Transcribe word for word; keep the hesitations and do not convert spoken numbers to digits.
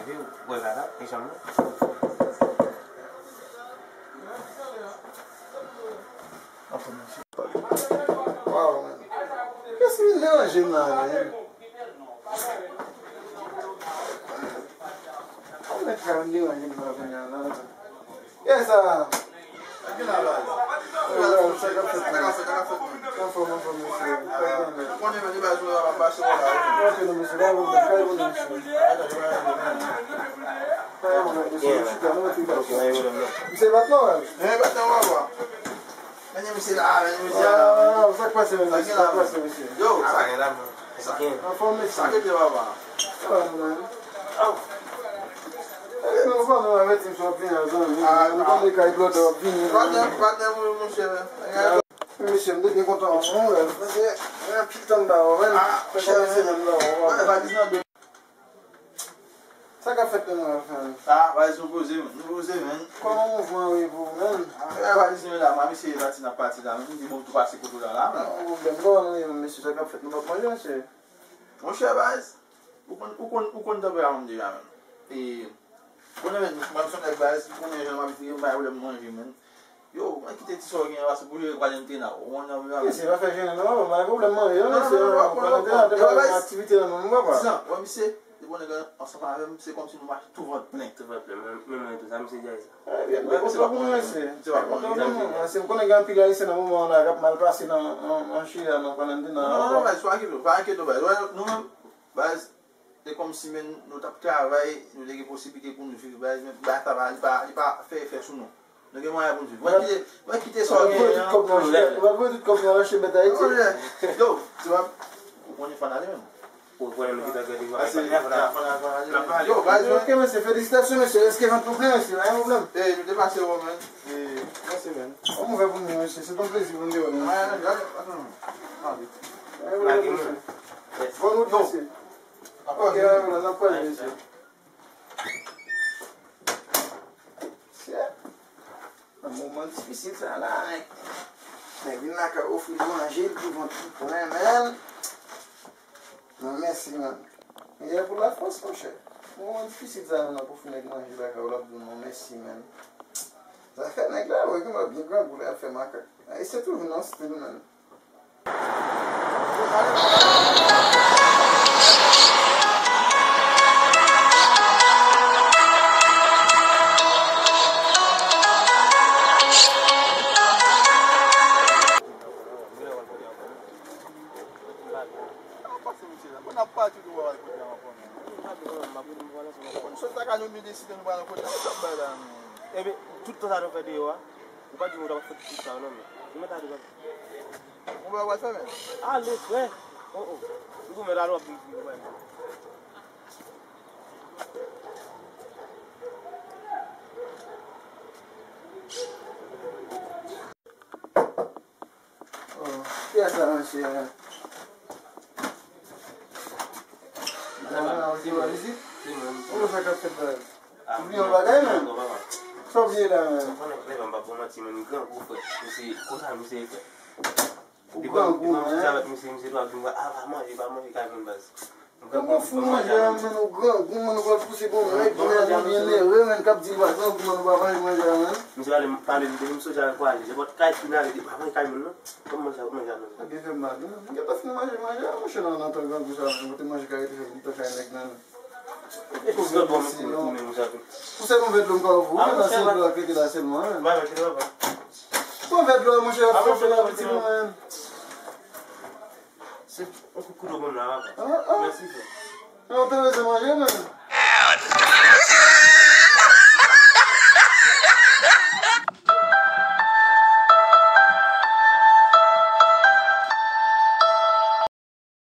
Wi, wè, gada, e janm nan. Anfòm, mesye. Waw, man. Kiyès ki vin deranje m la, man? Kòman nèg sa vin deranje m la, kounye a la? Kiyès sa? Sa k ap fèt, man? Anfòm, anfòm, mesye. Ou konnen, men, de baz, mwen ap pase wè la, wi. Ok, non, mesye, pa pwoblèm, pa pwoblèm, mesye. Pa pwoblèm, mesye, chita, nou mete. Misye bat non, wè. Eh, bat non, wè, wè. Men misye la, men misye la. Ah, sa k pase, men, sa k pase, mesye? Yo, sa gen la, man. Sa gen. Anfòm, mesye. Sa gen, papa? Ah, man. Epi nou pa menm avèti m sou ap vini a, zanmi. Ah, m konnen kay blòdè w ap vini. Patnè, patnè, mon, monchè. Mesye, m te byen kontan wè w, paske gen anpil tan m pa wè w, men. Ah, monchè, men. Sa k ap fèt, men? Sa k ap fèt, men, men? Ah, baz, nou poze, men. Nou poze, men. Kòman mouvman yo ye pou ou, men? Ah, baz, nou la, mwen, mesye, pati n ap pati la, men. M di, bon, tou pase kote w la, la, men. Ah, pwoblèm, kòman nou ye, men, mesye? Sa k ap fèt, nou p ap manje, mesye? Monchè, baz, ou konn, ou konn, ou konn tanperaman m deja, men. E, ou konnen, men, mwen, m se yon nèg, baz, ou konnen jan m abitye, m pa gen pwoblèm manje, men. Yo, mwen kite ti sa w gen an, paske pou jere kwalanten nan, ou konn nan. Mesye, pa fè jennen non, papa, pa gen pwoblèm manje non, mesye, kwalanten nan, te pa gen aktivite nan menm, papa. Tizan, wè misye, li konnen gen ansanm avè m, se kòmsi nou mache tou vant plen. Tou vant plen, men, men mwen tou, sa misye di a sa. Ebyen, m te kontan pou nou, mesye. M kontan pou nou, paske m konnen gen anpil Ayisyen nan moman an la k ap mal pase nan, nan, nan Chili a, nan kwalanten nan. Non, non, non, baz, pa enkyete w, pa enkyete w, baz. Wè, nou menm, baz, se kòmsi, men, nou t ap travay, nou te gen posiblite pou nou viv, baz, men bagay sa pa, li pa, li pa fè efè sou nou. Nou gen mwayen pou n viv. Mwen kite, mwen kite sa w gen an. Ou va voye tout kòb nou al achte bèt Ayiti. Yo, se pa, ou konnen fanatik menm. Ou konnen nou ki ta gade. Yo, baz, ok, mesye, felisitasyon, mesye. Èske vant ou plen, mesye? Pa gen pwoblèm. Eh, nou te pase wè w, men. Eh, mèsi, men. Ou ouvè pou nou, mesye. Se yon plezi pou nou te wè nou, mesye. Bon wout, mesye. Ok, n ap pale, mesye. Shit. Nan moman difisil sa la, nèg, nèg vin lakay ofri l manje, l di vant li plen, men. Non, mèsi, man. Priyè pou lafòs, monchè. Moman difisil sa, men, pou ofri nèg manje lakay ou, l ap di w non, mèsi, men. Zafè nèg la, wè, gen lè byen grangou, lè y ap fè makak. Ayisyen toujou nan stil, men. Ebyen, tout tan sa nou fè deyò a, ou pa di nou ta fè tout sa non, men. Ou mèt ale. Bon, bagay w ap fè, men. Ale, frè. Oh, oh. Ou goumen la, nou ap vin pou mwen. Oh, kiyès sa, mesye? Nan, nan, ou te wè vizit? Ou wè sa k ap fèt la? Ou bliye yon bagay, men? Sa w bliye la, men? Ou konnen, frè, m pa bon manti, men, m grangou, frè. Misye, konsa, misye, frè. Ou grangou, men. Depi m soti avèk misye, misye tou ap di m, "A, pa manje, pa manje kay moun, baz." Ou grangou, men, ou grangou, men, ou pral pouse bon nèg, men, nou byen nere, men, k ap di, "Pa grangou, men, ou pa manje manje a, men." Misye pale, pale, depi m soti avèk ou ale, nenpòt kay fin ale, di, "Pa manje kay moun, non." Kòm manje a, manje a, non. Sa byen fè m mal, non. M gentan fin manje manje a, monchè, nan, nan tan grangou sa, men, kote manje ka rete fè m tan kay nèg, nan. E pou sèl dlo, men, pou tounen, monchè, tou. Pou sèl yon vè dlo, m ka ofri w, men, nan sèl dlo a k rete la sèlman, men. Ba, mwen, kite papa. Pran vè dlo a, monchè, fè fè la piti mwen. Se yon kout kouto ban m la, papa. Ah, ah. Mèsi, frè. Nan, ou te bezwen manje, men.